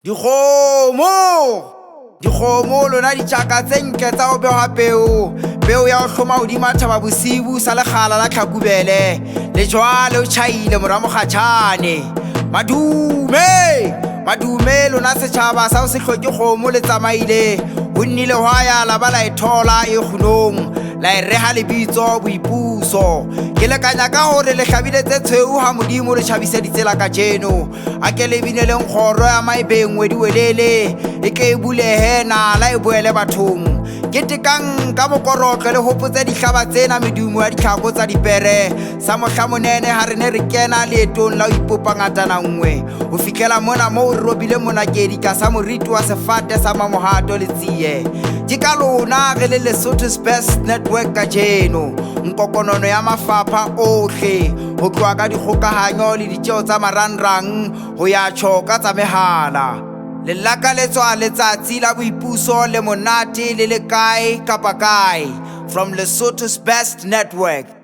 Dikgomo! Dikgomo lona ditjaka tse ntle tsa ho behwa peo, peo ya ho hloma hodima thaba bosibu sa lekgala la tlhakubele. Le jwale o tjhaile mora mokgatjhane. Madume! Madume lona setjhaba sa ho se hloke kgomo le tsamaile. Ho nnile hwa ya la ba la e thola e kgunong, la e reha lebitso boipuso. Ke lekanya ka hore le hlabile tse tshweu ha Modimo le tjhabise ditsela kajeno. A ke le bineleng kgoro ya maebeng wediwelele e ke e bulehe nala e boele bathong. Ketekang ka mokorotlo le hopotse dihlaba tsena medumo ya ditlhako tsa dipere sa mohla monene ha re ne re kena leetong la ho ipopa ngatana nngwe ho fihlela mona moo re robile monakedi tlasa moriti wa sefate sa mamohato le tsie. Ke ka lona re le Lesotho's Best Network kajeno, nkokonono ya mafapha ohle ho tloha ka dikgokahanyo le ditjeo tsa marangrang ho ya tjho ka tsa mehala. Le lakaletswa letsatsi la boipuso le monate le le kae kapa kae. From Lesotho's Best Network.